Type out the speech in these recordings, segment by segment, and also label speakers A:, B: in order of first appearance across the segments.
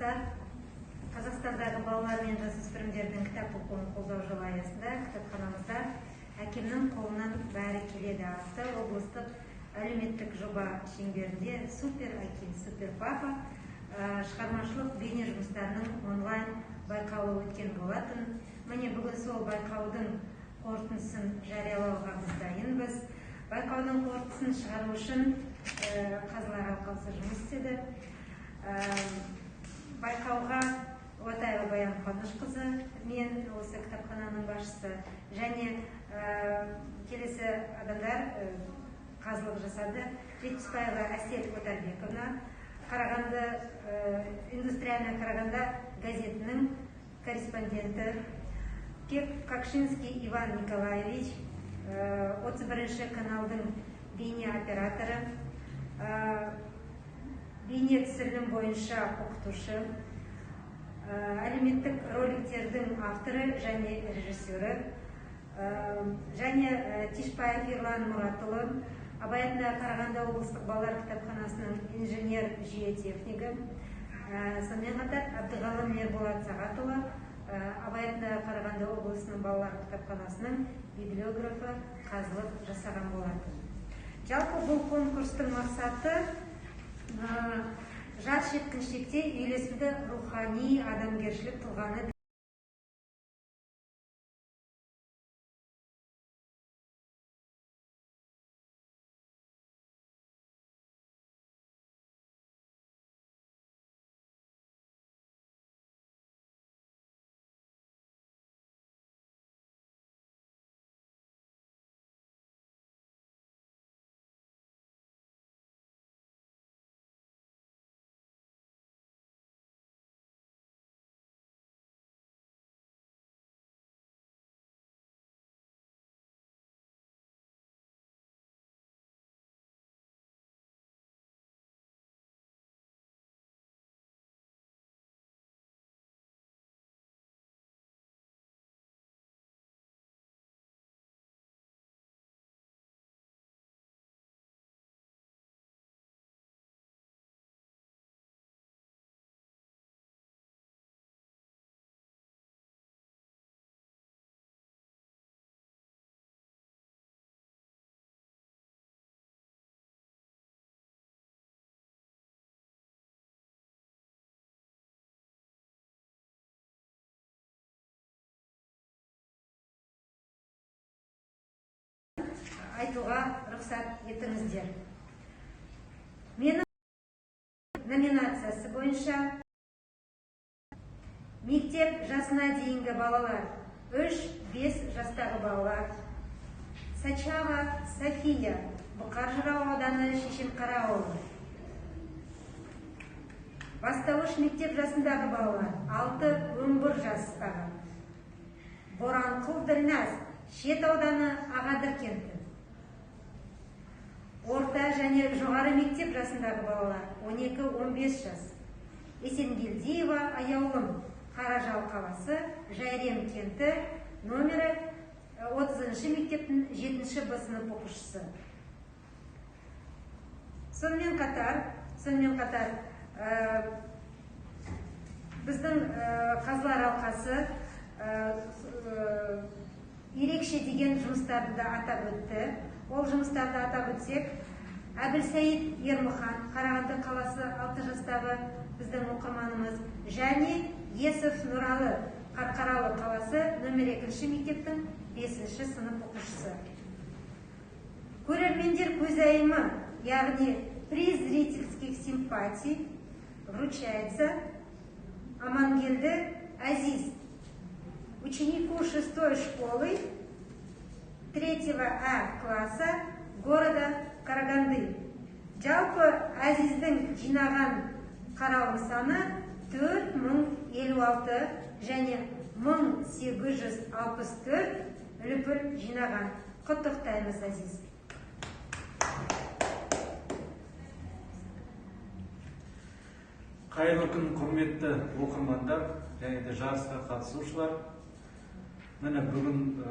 A: Достар, Қазақстандағы балалар мен жасөспірімдердің кітап оқуын қолдау жылы аясында кітапханамызда «Әкемнің қолынан бәрі келеді» атты облыстық әлеуметтік жоба шеңберінде «Супер әке, супер папа» шығармашылық бейне жұмыстарының онлайн байқауы өткен болатын. Міне, бүгін сол байқаудың қорытындысын жариялауға біз дайынбыз. Байқаудың қорытындысын шығару үшін қазылар алқасы жұмыс істеді. Байқауға Уатаева Баян Қуанышқызы, мен осы кітапхананың басшысы, және келесі адамдар қазылық жасады. Жетпісбаева Әсел Отарбековна, Қарағанды «Индустриальная Караганда» газетінің корреспонденті, Кокшинский Иван Николаевич, 31 каналдың бейне операторы, бейне түсірілім бойынша оқытушы, әлеуметтік роликтердің авторы және режиссері, және Тишпаев Ерлан Мұратұлы, Абай атындағы Қарағанды облыстық балалар кітапханасының инженер жүйе технигі, сонымен қатар Әбдіғалым Ерболат Сағатұлы, Абай атындағы Қарағанды облысының балалар кітапханасының библиографы қазылық жасаған болатын. Жалпы бұл конкурстың мақсаты жас жеткіншекте үйлесімді рухани адамгершілік тұлғаны айтуға рұқсат етіңіздер. Менің номинациясы бойынша мектеп жасына дейінгі балалар, 3-5 жастағы балалар, Сачава София, Бұқар жырау ауданы, Шешенқара ауылы. Бастауыш мектеп жасындағы балалар, 6-11 жастағы, Боранқұл Ділназ, Шет ауданы, Ағадыр кенті. Орта және жоғары мектеп жасындағы балалар, 12-15 жас, Есенгелдиева Аяулым, Қаражал қаласы, Жайрем кенті, номері 30 мектептің 7 Б сынып оқушысы. Сонымен қатар біздің қазылар алқасы ерекше деген жұмыстарды да атап өтті. Ол жұмыстарды атап өтсек, Әбілсәйіт Ермұхан, Қарағанды қаласы, 6 жастағы біздің оқырманымыз, және Есов Нұралы, Қарқаралы қаласы, нөмір 2 мектептің 5 сынып оқушысы. Көрермендер көзайымы, яғни приз зрительских симпатий, вручается Амангелді Азиз, ученику 6 школы 3 А класса города Караганды. Жалпы Азиздің жинаған қаралым саны 4056 және 1864 үлпіл жинаған. Құттықтаймыз, Азиз.
B: Қайырлы күн, құрметті оқырмандар және де жарысқа қатысушылар. Міне, бүгін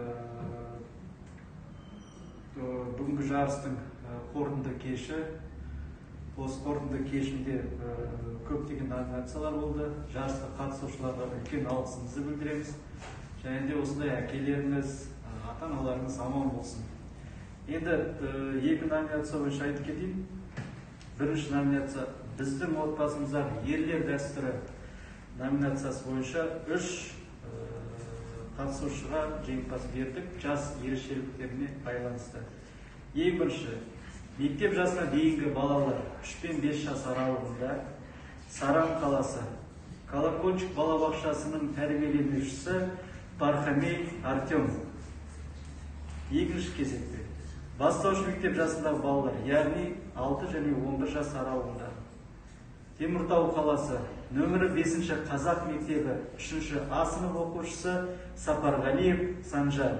B: бүгінгі жарыстың қорытынды кеші. Осы қорытынды кешінде көптеген номинациялар болды. Жарысқа қатысушыларға үлкен алғысымызды білдіреміз. Және де осындай әкелеріңіз, ата-аналарыңыз аман болсын. Енді екі номинация бойынша айтып кетейін. Бірінші номинация «Біздің отбасымыздағы ерлер дәстүрі» номинациясы бойынша 3 қатысушыға жеңімпаз бердік жас ерекшеліктеріне байланысты. Ең бірінші мектеп жасына дейінгі балалар 3 пен 5 жас аралығында Саран қаласы Колокольчик балабақшасының тәрбиеленушісі Пархамей Артем. Екінші кезекте бастауыш мектеп жасындағы балалар, яғни 6 және 11 жас аралығында Теміртау қаласы нөмірі 5 қазақ мектебі 3 А сынып оқушысы Сапарғалиев Санжар.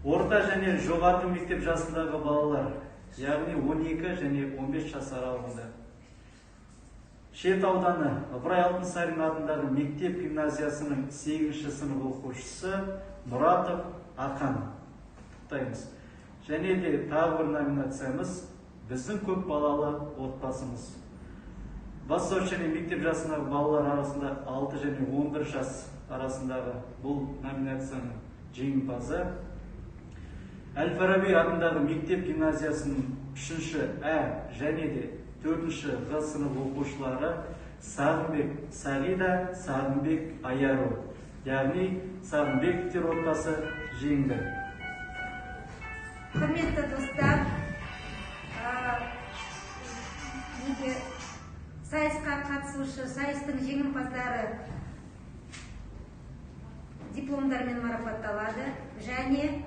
B: Орта және жоғарғы мектеп жасындағы балалар, яғни 12 және 15 жас аралығында Шет ауданы Ыбырай Алтынсарин атындағы мектеп гимназиясының 8 сынып оқушысы Мұратов Ақан. Құттықтаймыз. Және де тағы бір номинациямыз «Біздің көп балалы отбасымыз». Бастауыш және мектеп жасындағы балалар арасында 6 және 11 жас арасындағы бұл номинацияның жеңімпазы Әл-Фараби атындағы мектеп гимназиясының 3-ші Ә және де 4-ші Ғ сынып оқушылары Сағынбек Сағида, Сағынбек Аяру, яғни Сағынбековтер отбасы жеңді.
A: Құрметті достар, неге сайысқа қатысушы, сайыстың жеңімпаздары дипломдармен марапатталады және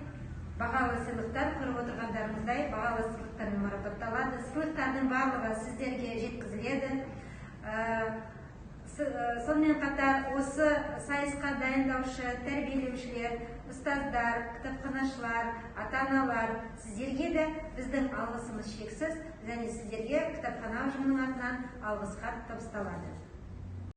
A: бағалы сыйлықтар, көріп отырғандарыңыздай, бағалы сыйлықтармен марапатталады. Сыйлықтардың барлығы сіздерге жеткізіледі. Сонымен қатар осы сайысқа дайындаушы тәрбиелеушілер, ұстаздар, кітапханашылар, ата-аналар, сіздерге де біздің алғысымыз шексіз және сіздерге кітапхана ұжымының атынан алғыс хат табысталады.